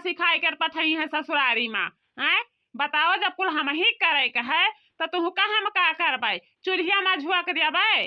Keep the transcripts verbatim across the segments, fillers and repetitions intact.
सिखाई कर पठई है ससुरारी मा, हैं? बताओ, जब कुल हमही करे के है, त तुहका हम का करबै? चूल्हिया मा झुक देबै?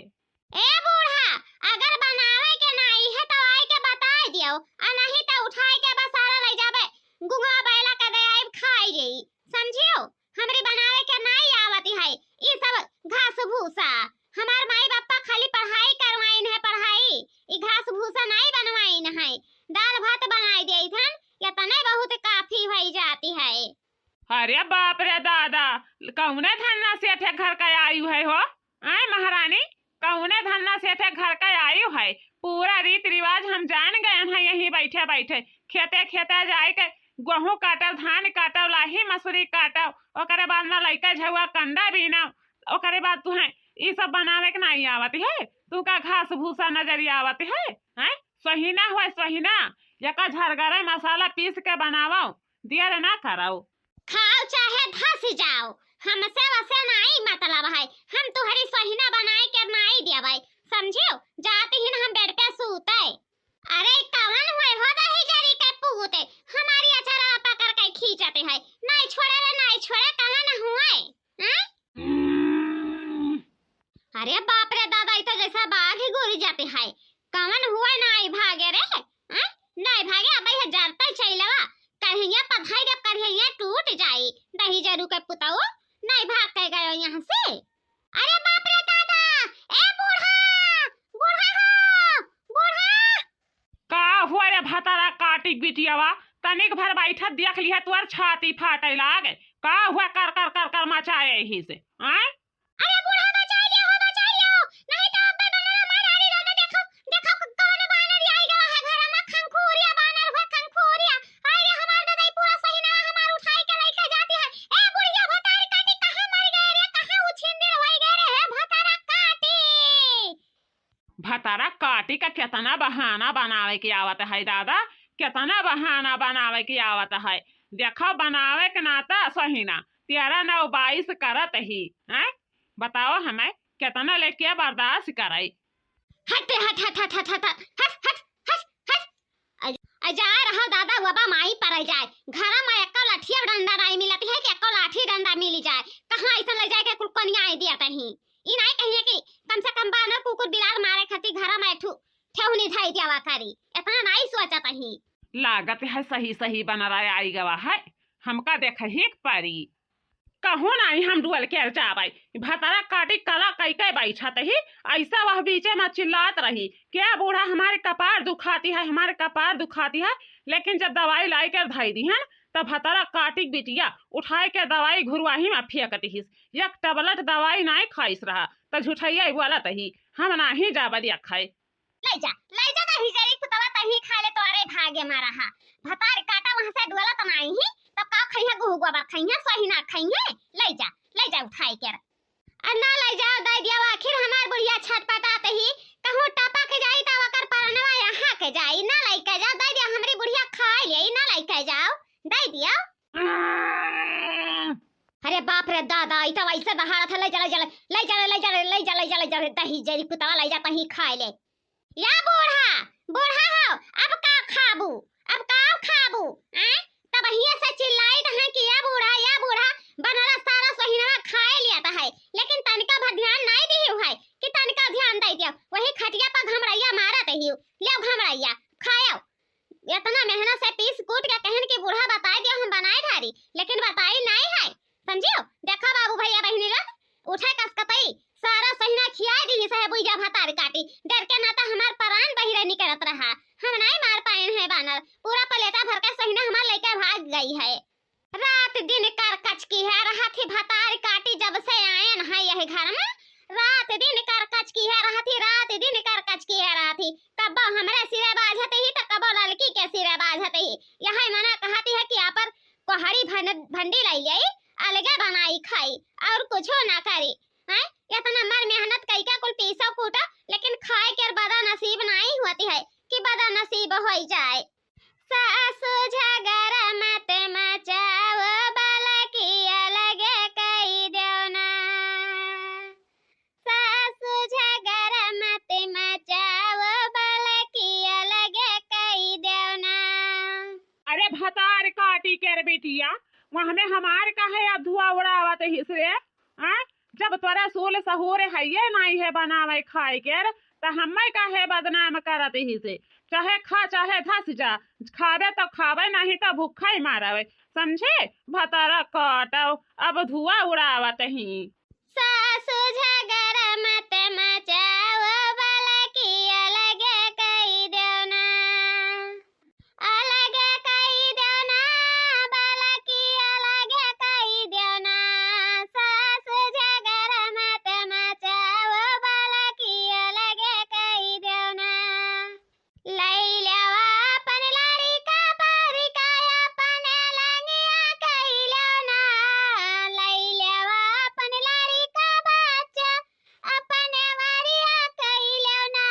ए बूढ़ा, अगर बनावे के नाई है, त आइ के बताइ दियो, आ नहीं त उठाइ के बस सारा लइ जाबे, गुंगवा बैला के दे आइब खाइ लेई, समझियो? हमरी बनावे के नाई आवत है, ई सब घास भूसा। हमार माई बापा खाली पढ़ाई करवाइन है, पढ़ाई, ई घास भूसा नाई बनवाइन है। दाल भात बनाइ देइत हन, यतने बहुत काफी होइ जाती है। अरे बाप रे दादा, कौने धन्ना सेठे घर का आयु है हो? आय महारानी, कौने धन्ना सेठे घर का आयु है? पूरा रीत रिवाज हम जान गए हैं यहीं बैठे बैठे। खेते खेते जाए के गेहूं काटब, धान काटब, लाही मसूरी काटब, ओकरे बाद में लइका झउआ कंडा बीनब, ओकरे बाद तुहें ई सब बनावे के नाई आवत है। तू का घास भूसा नजरी आवत है, हैं? सोहिना हुआ सोहिना, एका झरगरे मसाला पीस के बनावो, देर ना करो। खाओ चाहे धस जाओ, हमसे वसे नाई मतलब है। हम तुहरी सोहिना बनाए के नाई देबै, समझियो? जाती ही हम बेड पे सूते। अरे कवन हुए हो दही जरी के पूते, हमारी अचरवा पकड़ के खींचते है, नाई छोड़े रे नाई छोड़े, कवन हुए? हैं? अरे बाप रे दादा, ई तो जैसा बाघ ही गुरी जाते है। कवन हुए नाई भागे रे, हैं? नाई भागे, अब यह जरते चैलवा, कहिया पथाई जब कहिया टूट जाई, दही जरू के पुतऊ, नाई भाग के गयो यहाँ से। अरे बाप रे दादा, ए बूढ़ा, बूढ़ा हो, बूढ़ा। का हुआ रे भतारा काटी बिटियावा, तनिक भर बैठत देख लिहे तुअर छाती फाटे लागे। का हुआ कर कर कर कर मचाए ही से, आय? अरे बूढ़ा बचाइ लियो हो, बचाइ लियो, नहीं तो अब्बे बनरा मार डारी दादा, देखो, देखो क-, कौन बानर आई गवा है घर में, खंखुरिया बानर हुआ, खंखुरिया। हाय रे हमार दादा, ई पूरा सोहिना हमार उठाई के लइके जाती है। ए बुढ़िया भतारी काटी, कहाँ मर गए रे, कहाँ उछिंदिर होइ गए रे, हे भतारा काटी। भतारा काटी का केतना बहाना बनावे के आवत है दादा, केतना बहाना बनावे के आवत है। देखो बनावे के नाता सोहिना तेरह नौ बाईस करत ही, हैं? बताओ हमें केतना लेके बर्दाश्त करे। हट, हट, हट। अ, अ, जा रहा दादा, वबा माई पर जाए। घरा में एको लाठिया डंडा नाई मिलत है कि एको लाठी डंडा मिली जाए। कहाँ ऐसा ले जाए के कुल कोनिया आई दिया तही। ई नाई कहिए कि कम से कम बानर कुकुर बिलार मारे खातिर घरा में एक ठू ठेहुनी धई दियावा करी। इतना नाई सोचत ही। लागत है सही सही बनरा आई गवा है। हमका देखही के परी। कहूँ नाई हम डुअल के जाबै। भतारा काटी कला कई के बैठत ही, ऐसा वह बीचे में चिल्लात रही, "क्या बूढ़ा, हमारे कपार दुखाती है, हमारे कपार दुखाती है।" लेकिन जब दवाई लाई के धई दिहन, तब भतारा काटी बिटिया उठाए के दवाई घुरवाही में फेंक दिहिस। एक tablet दवाई नाई खाइस रहा, त झुठैया बोलत ही, "हम नाहीं जाबे देखाए।" लइ जा, लइ जा दही जरी पुतवा, तही खा ले, तोरे भागे मा रहा। भतार काटा वहाँ से डोलत नाई ही, तब का खइहे, गुहु गोबर खइहे, सोहिना खइहे। लइ जा, लइ जा उठाई के। आ ना लइ जाओ, दइ दिया, आखिर हमार बुढ़िया छटपटात ही, कहूँ टपक जाई त ओकर परनवा यहाँ के जाई, ना लइ के जाओ, दइ दिया, हमरी बुढ़िया खाई ले, ना लइ के जाओ, दइ दिया। अरे बाप रे दादा, ई त वैसे दहाड़त है, लइ जा, लइ जा, लइ जा, दही जरी पुतवा, लइ जा, तही खाई ले। या बूढ़ा, बूढ़ा हो, अब का खाबू, अब का खाबू, आय? तब हिया से चिल्लाइत है कि या बूढ़ा, या बूढ़ा, बनरा सारा सोहिनवा खाए लियात है, लेकिन तनिका भर ध्यान नाई दिहिउ है कि तनिका ध्यान दइ दियो, वही खटिया पर घमरैया मारत हिउ, लियो घमरैया, खायो। इतना मेहनत से पीस कूट के कहन कि बूढ़ा बताई दियो, हम बनाए धारी, लेकिन बताई नाई है, समझियो? देखो बाबू भैया बहिनी लोग, उठे कसकतई, सारा सोहिना खियाई दिहिस है बुइया भतार काटी। डर के नाता हमार परान बहिरे निकरत रहा। हम नाई मार पाएन है बानर। पूरा पलेटा भर के सोहिना हमार लइके भाग गई है। रात दिन कर कचकी है, रहत ही भतार काटी जब से आएन है यह घर में। रात दिन कर कचकी है रहत ही, रात दिन कर कचकी है रहत ही। कब्बो हमरे सिरे बाझत ही त कब्बो ललकी के सिरे बाझत ही। यही मना कहती है कि आपन कोहड़ी भंड-, भंडी लइ आई, अलगे बनाई खाई, और कुछो ना करी। हैं? इतना मर मेहनत कई के कुल पीसो कूटो, लेकिन खाए के बदनसीब नाई होती है कि बदनसीब होई जाए। सासु झगड़ा मत मचाओ, बलकी अलगे कई देउ ना। सासु झगड़ा मत मचाओ, बलकी अलगे कई देउ ना। अरे भतार काटी के रे बिटिया, वहाँ में हमार काहे अब धुआँ उड़ावत हिस रे? हाँ? जब तोरा सूल सहूर हइये नाई है बनावे खाए के, त हम्मे काहे बदनाम करत हिस? चाहे खा, चाहे धस जा, खावे त खावे, नहीं त भूखा ही मारवे, समझे? भतार काटव, अब धुआँ उड़ावत ही। सासु झगड़ा मत मचाओ, बलकी अलगे कई देवना। अलगे कई देवना, बलकी अलगे कई देवना। सासु झगड़ा मत मचाओ, बलकी अलगे कई देवना। लई लेवा अपन लड़िका परिका, अपन लंगिया कई लेवना। लई लेवा अपन लड़िका बच्चा, अपन वरिया कई लेवना।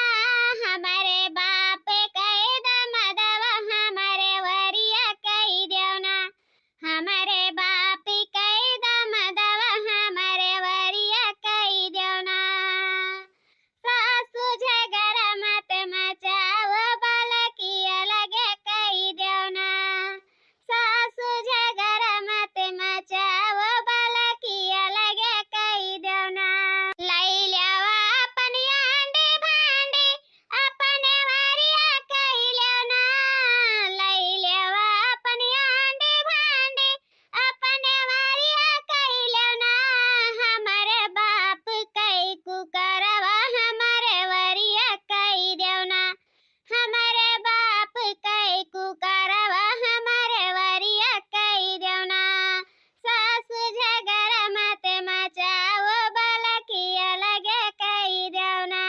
हमरे बाप कई दमदवा, हमरे वरिया कई देवना। हमरे बाप कई दमदवा, हमरे वरिया कई देवना। सासु झगड़ा मत मचाओ, बलकी अलगे कई देवना। सासु झगड़ा मत मचाओ, बलकी अलगे कई देवना। लई लेवा अपन आंडी भांडी, अपन वरिया कई लेवना। लई लेवा अपन आंडी भांडी, अपन वरिया कई लेवना। हमरे बाप कई कुकरवा, हमरे वरिया कई देवना। हमरे बाप कई कुकरवा, हमरे वरिया कई देवना। सासु झगड़ा मत मचाओ, बलकी अलगे कई देवना।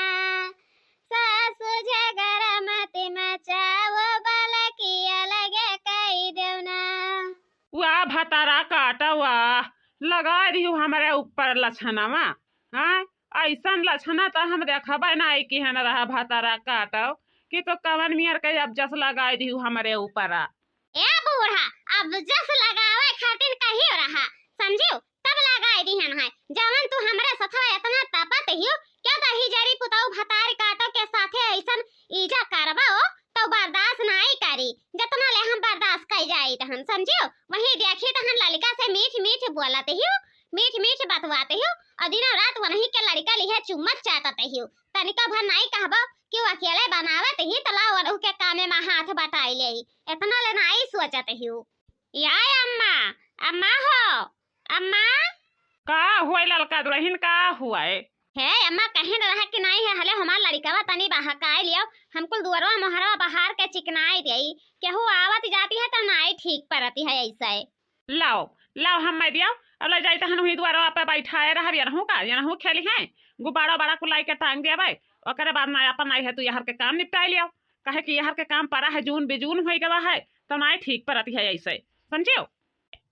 सासु झगड़ा मत मचाओ, बलकी अलगे कई देवना। वाह भतारा काटा वाह, लगाइ दिहू हमरे ऊपर लछनवा। हाँ, अइसन लछना त हम देखबे नाई किहन रहा भतारा काटव, कि तो कवन मियर के अब जस लगाइ दिहू हमरे ऊपर। ए बूढ़ा, अब जस लगावे खातिर कहियो रहा, समझियो, तब लगाइ दिहन है। जवन तू हमरे सथवा एतना तपत हियो, क्या दही जरी पुतऊ भतार काटव के साथे अइसन ईजा करबो, तो बर्दाश्त नाई करी, जतना ले हम बर्दाश्त कई जाइत हन, समझियो। वही देखी तहन लड़िका से मीठ मीठ बोलत हियो, मीठ मीठ बतवात हियो, और दिनों रात वनही के लड़िका लिहे चुम्मत चाटत हियो। तनिका भर नाई कहबो कि वो अकेले बनावत ही, त लाओ वनहू के कामे में हाथ बटाई लेई, एतना ले नाई सोचत हियो। या अम्मा, अम्मा हो, अम्मा। का हुआ ललका दुलहिन, का हुआ? हे अम्मा, कहिन रहा कि नाई है, हले हमार लड़िकवा तनी बहकाए लियो, हम कुल दुअरवा मोहरवा बहार के चिकनाई देई, केहू आवत जाती है त नाई ठीक परती है ऐसे। लाओ, लाओ, हम मैं दियो, अब ले जाई तहन वही दुअरवा पे बैठाए रहब, यनहू का, यनहू खेली हैं, गुब्बारा बड़ा कुल लाई के टांग देबै, ओकरे बाद ना अपन नाई है तू यहर के काम निपटाए लियो, काहे कि यहर के काम परा है, जून बेजून होई गवा है, त नाई ठीक परती है ऐसे, समझियो?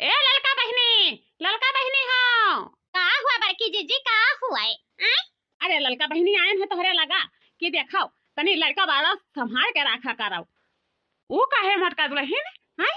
ए ललका बहिनी, ललका बहिनी हो। का हुआ बड़की जीजी, का हुआ है? आय? अरे ललका बहिनी आयन है तोहरे लगा कि देखो तनी लड़िका बाड़ा संभार के राखा करव। ऊ काहे मोटका दुलहिन? आय?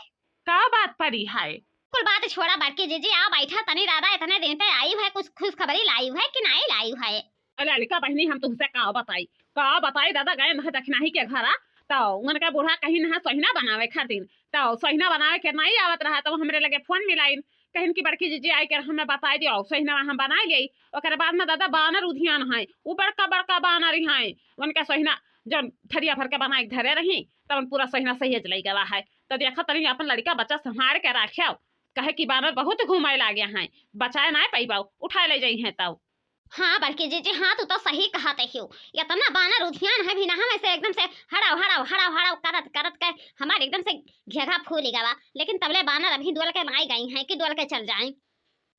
का बात परी है? कुल बात छोड़ा बड़की जीजी, आ बैठा तनी दादा, इतने दिन पे आई है, कुछ खुशखबरी लाई है कि नाई लाई है? अरे ललका बहिनी हम तुमसे का बताई, का बताई दादा, गए नहा दखिनाही के घरा, तो उनका बूढ़ा कहिन नहा सोहिना बनावे खातिर, तो सोहिना बनावे के नाई आवत रहा, तो हमरे लगे फोन मिलाइन, कहिन कि बड़की जीजी आई के हमें बताई दियो, सोहिना हम बनाई लेई। ओकरे बाद में दादा बानर उधियान हैं, उ बड़का बड़का बानर हैं, उनका सोहिना जब थरिया भर के बनाई के धरे रही, तब पूरा सोहिना सहेज लई गवा है। तो देखा तनी अपन लड़िका बच्चा संभार के राख्यो, कहे कि बानर बहुत घूमे लागे हैं, बचाए ना पैबो, उठाए ले जाई हैं तब। हाँ बड़की जीजी, हाँ तू तो सही कहत हियो, इतना बानर उधियान है भी ना, हम ऐसे एकदम से हड़ाव हड़ाव हड़ाव हड़ाव करत करत के हमार एकदम से घेघा फूल गवा, लेकिन तबले बानर अभी डोल के नाई गई हैं कि डोल के चल जाए।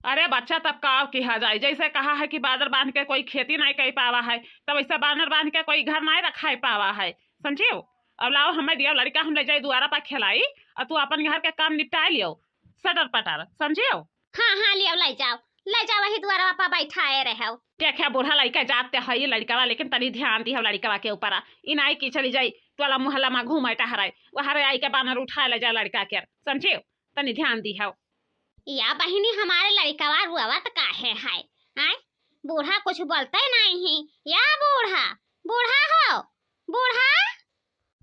अरे बच्चा, तब का किहा जाए, जैसे कहा है कि बानर बांध के कोई खेती नाई कर पावा है, तब ऐसे बानर बांध के कोई घर नाई रखाई पावा है, समझियो? अब लाओ हमें दियो लड़िका, हम ले जाई दुआरा पर खेलाई, और तू अपन घर के काम निपटाए लियो, सटर पटर, समझियो? हाँ हाँ, लियो ले जाओ, ले जाओ, वही दुआरा पर बैठाए रहो। देखा बूढ़ा लड़िका जाते है ये लड़िकवा, लेकिन तनी ध्यान दिहो लड़िकवा के ऊपर, ई नाई कि चली जाई टोला मोहल्ला में घूमे टहराए, वहारे आई के बानर उठाए ले जाए लड़िका के, समझियो? तनी ध्यान दिहो। या बहिनी, हमारे लड़िकवा रुआवत काहे है? आय, बूढ़ा कुछ बोलते नहीं है। या बूढ़ा, बूढ़ा हो, बूढ़ा।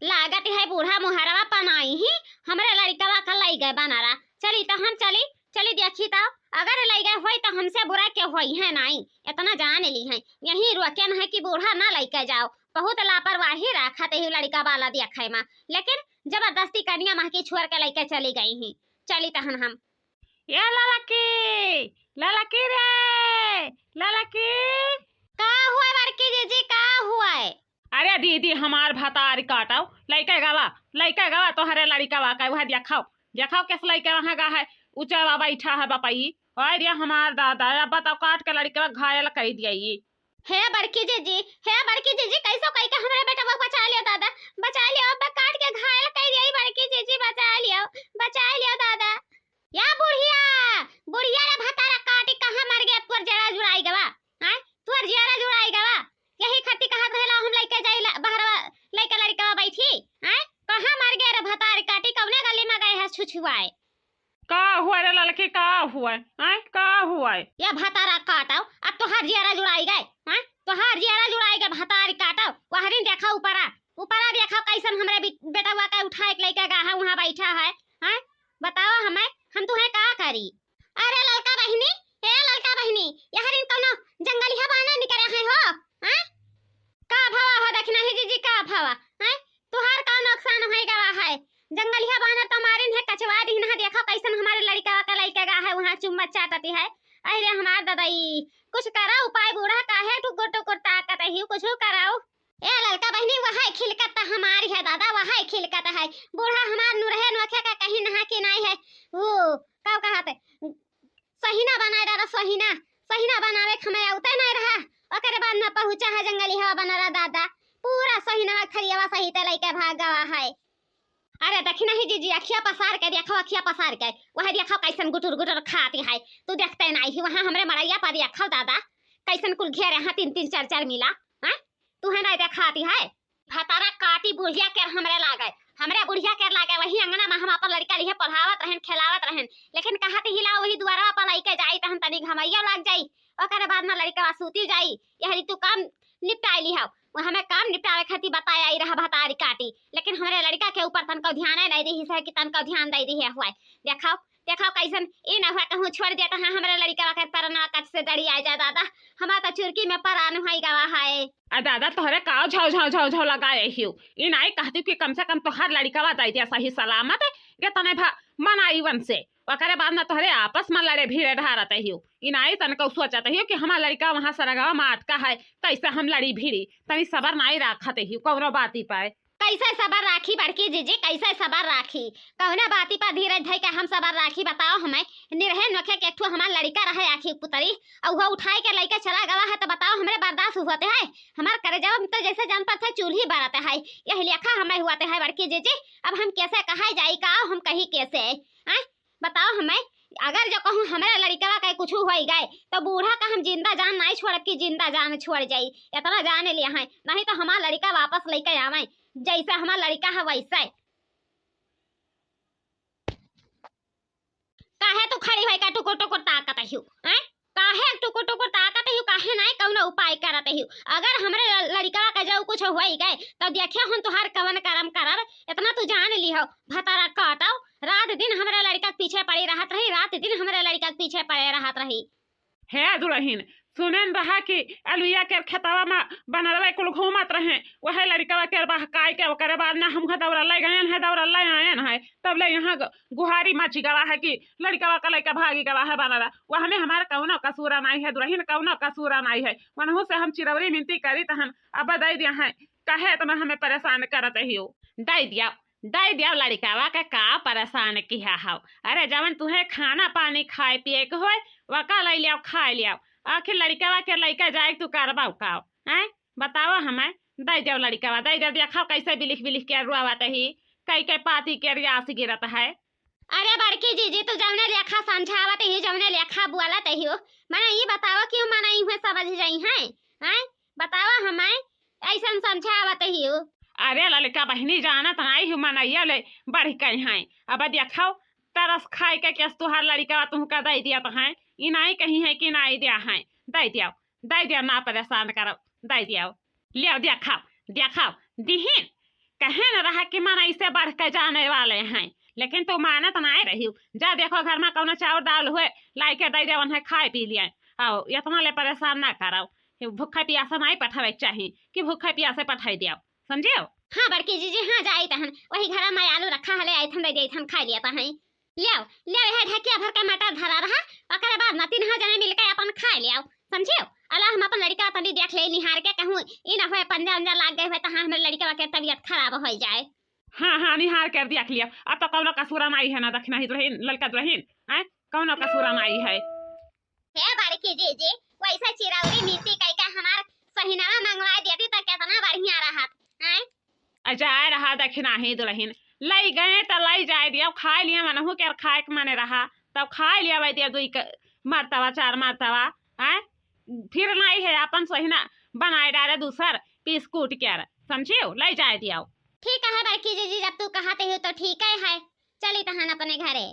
लागत है बूढ़ा मुहरवा पनाई ही, हमरे लड़िकवा का गए बनारा। चली तो हम चली, चली देखी तो, अगर लइ गए होई तो हमसे बुरा के होई है नाई, इतना जान ली है। यहीं रोके न है कि बूढ़ा ना लइके जाओ, बहुत लापरवाही राखत ही लड़का वाला देखे मा, लेकिन जबरदस्ती कनिया महकी छोड़ के लइके चली गई ही। चली तहन हम। ए ललकी, ललकी रे, ललकी। का हुआ बड़की जीजी, का हुआ? अरे दीदी, हमार भतार काटव, लइके गवा, लइके गवा तोहरे लड़िकवा के, वह देखाओ, देखाओ किस लइके वहाँ गा है, ऊंचा बा बैठा है बपई। अरे हमार दादा, अब बताओ, काट के लड़िकवा घायल कइ दिया ई। हे बड़की जीजी, हे बड़की जीजी, कैसो कइ के हमरे बेटवा बचा लियो दादा, बचा लियो, अब काट के घायल कइ दिया ई बड़की जीजी, बचा लियो, बचा लियो दादा। या बुढ़िया, बुढ़िया रे भतारा काटी, कहाँ मर गया तोर जरा जुड़ाई गवा? आय, तोर जियारा जुड़ाई गवा। यही खातिर कहत रहेला हम लइके जाई ला-, बहरवा लइके लड़िकवा बैठी। आय, कहाँ मर गया रे भतार काटी, कौने गली में गए है छुछुआए? का हुआ रे ललकी, का हुआ? आय, का हुआ? या भतारा काटव, अब तोहार जियारा जुड़ाई गए। आय, तोहार जियारा जुड़ाई गए भतार काटव। वहरिन देखा ऊपरा, ऊपरा देखा कैसन हमरे बी-, बेटवा के उठाए के लइके गा है, वहाँ बैठा है। आय, बताओ हमें, हम तुहे का करी? अरे ललका बहिनी, ए ललका बहिनी, यहरिन कौनो जंगलिया बानर निकरे हैं हो, हैं? का भवा हो दखिनही जीजी, का भवा, हैं? तुहार का नुकसान होई गवा है? जंगलिया बानर तो मारिन है, कचवा दिहिन है, देखो कैसन हमारे लड़िका का लइके गा है, वहाँ चुम्मा चाटती है। अरे हमार ददाई, कुछ करा उपाय बूढ़ा, काहे टुकुर टुकुर ताकत ही, कुछ कराओ। ए ललका बहिनी, वहै खिलकत त हमारी है दादा, वहै खिलकत है। बूढ़ा हमार नुरहे नोखे का कहीं नहा के नाई है। वो का कहत है, सहीना बनाए रहा, सहीना, सहीना बनावे के हमें उतै नाई रहा। ओकरे बाद में पहुँचा है जंगलिया बानर दादा, पूरा सहीना खरियावा सहित लइके भाग गवा है। अरे दखिनही जीजी, अखिया पसार के देखो, अखिया पसार के, वह देखो कैसन गुटुर गुटुर खाती है। तू देखते नाई ही, वहाँ हमरे मड़ैया पर देखो दादा, कैसन कुल घेरे हैं तीन तीन चार चार मिला, हैं? तू है ना देखाती है? भतारा काटी बुढ़िया के हमरे लागे, हमरे बुढ़िया के लागे, वही अंगना में हम अपन लड़िका लिए पढ़ावत रहेन, खेलावत रहेन, लेकिन कहत हिला वही दुआरा पर लइके जाई, तहन तनी घमैया लाग जाई। ओकरे बाद में लड़िका सूती जाई। यहरी तू काम निपटाई लिहाव, वो हमें काम निपटावे खातिर बताए आई रहा भतारी काटी, लेकिन हमरे लड़िका के ऊपर तनको ध्यान नहीं दी है कि तनको ध्यान दे दी है हुआ। देखाओ, देखाओ कैसन ई ना हुआ कहूँ छोड़ देता है हमरे लड़िका के परना कट से दड़ी आ जा दादा, हमार तो चुरकी में परान हुई गवा है। आ दादा, तोहरे काव झौ झौ झौ झौ लगाए हियो? ई नाई कहती कि कम से कम तोहार लड़िकवा दे दिया सही सलामत, ये तने भा मनाई वन से, ओकरे बाद में तोहरे आपस में लड़े भिड़े ढारत हियो। ई नाई तनको सोचत हियो कि हमार लड़िका वहाँ सरगवा में अटका है, कैसे हम लड़ी भिड़ी, तनी सबर नाई राखत हियो कौनो बाती पाए। कैसे सबर राखी बड़की जीजी, कैसे सबर राखी? कौने बाती पर धीरज धई के हम सबर राखी, बताओ हमें। निरहे नोखे के एक ठो हमार लड़िका रहे आँखी पुतरी, और वो उठाए के लइके चला गवा है, तो बताओ हमरे बर्दाश्त होते है? हमार करेजवा में तो जैसे जान पर थे चूल्ही बरत है, यही लेखा हमें हुआ है बड़की जीजी। अब हम कैसे कहा जाई, का हम कही कैसे, हैं? बताओ हमें, अगर जो कहूँ हमरे लड़िकवा के कुछ होई गए, तो बूढ़ा का हम जिंदा जान नहीं छोड़ब कि जिंदा जान छोड़ जाई, इतना जान लिया है, नहीं तो हमार लड़िका वापस लइके आवे, जैसे हमार लड़िका है वैसे। काहे तू खड़ी होई का टुकुर टुकुर ताकत हियो, हैं? काहे टुकुर टुकुर ताकत हियो, काहे नाई कौनो उपाय करत हियो? अगर हमरे ल-, लड़िकवा के जो कुछ होई गए, तो देखियो हम तुहार कवन करम करब, इतना तू जान लिहो, भतारा काटो, रात दिन हमरे लड़िका के पीछे पड़ी रहत रही, रात दिन हमरे लड़िका के पीछे पड़े रहत रही। हे दुलहिन, सुनेन रहा कि अलुइया के खेतवा में बनरवे कुल घूमत रहे, वहे लड़िकवा के बहकाई के ओकरे बाद में हमहू दौड़ल गएन है, दौड़ल आएन है, तब ले यहाँ ग-, गुहारी मची गवा है कि लड़िकवा का लइके भागी गवा है बनरा। वह में हमार कौनो कसूरा नाई है दुलहिन, कौनो कसूरा नाई है। वनहू से हम चिरौरी मिनती करी तहन अब दे दिया है, काहे इतना हमें परेशान करत हियो? दे दिया, दे दिया लड़िकवा के, का परेशान किहा हव? अरे जवन तुहे खाना पानी खाए पिए के होए, वका ले लियाओ, खाए लियाओ। आखिर लड़िकवा के लइके जाए तू करबा का? हैं? बतावा हमें, दे दियाओ लड़िकवा, दे दियाओ, देखाओ कैसे बिलिख बिलिख के रुआवत ही, कई के पाती के रियास गिरत है। अरे बड़की जीजी, तू जौने लेखा समझावत ही, जौने लेखा बोलत ही, मने ई बतावा कि मने इहे समझ जाई हैं? हैं? बतावा हमें, ऐसन समझावत ही। अरे ललका बहिनी, जानत नाई हूँ मनैया ले बढ़ के हैं। अब देखाओ, तरस खाए के केस तुहार लड़िका तुहका दे दिया तो हैं, ई नाई कही है कि नाई दिया है, दे दियाओ, दे दियाओ, ना परेशान करो, दे दियाओ। लियाओ, देखाओ, देखाओ, दिहिन। कहे न रहा कि मनई से बढ़ के जाने वाले हैं, लेकिन तू मानत नाहीं रहिउ। जा देखो घर मा कउनो चाउर दाल हुए, लाइके दइ देवन है, खाए पी लियाए। अउ एतना ले परेसान न करउ। भूखे पियासे नाहीं पठावे के चाही कि भूखे पियासे पठाई दियाउ, समझिउ? हाँ बड़की जीजी, हाँ जाई तहन, वही घरा मा आलू रखा हले, आइथन दइ देइथन, खाए लिया तहन। ल्याउ, ल्याउ, यह ढकिया भर के मटर धरा रहा, ओकरे बाद न तीनों जने मिलके अपन खाए ल्याउ, समझिउ? अला हम अपन लड़िका तनी देख लेई निहार के, कहूँ ई न होए पंजा उंजा लाग गए होए त हाँ हमरे लड़िका के तबियत खराब होइ जाए। हाँ, हाँ, निहार के देख लिया, अब तो कउनो कसूरा नाहीं है ना दखिनही दुलहिन, ललका दुलहिन, हैं? कउनो कसूरा नाहीं है। हे बड़की जीजी, वैसे चिरौरी मिर्ची कइके हमार सहिनवा मंगवाए देती त केतना बढ़िया रहत, हैं? आ जाए रहा दखिनही दुलहिन, लइ गए त लइ जाए दिया, खाए लिया मनहू के खाए के मने रहा, तब खाए लिया वै दिया दुई क-, मरतवा, चार मरतवा, हैं? फिर नाहीं है अपन सहिना बनाए डारे दूसर पीस कूट के, समझिउ? लइ जाए दिया। ठीक है बड़की जीजी, जब तू कहत हो तो ठीक है, चली तहन अपने घरे।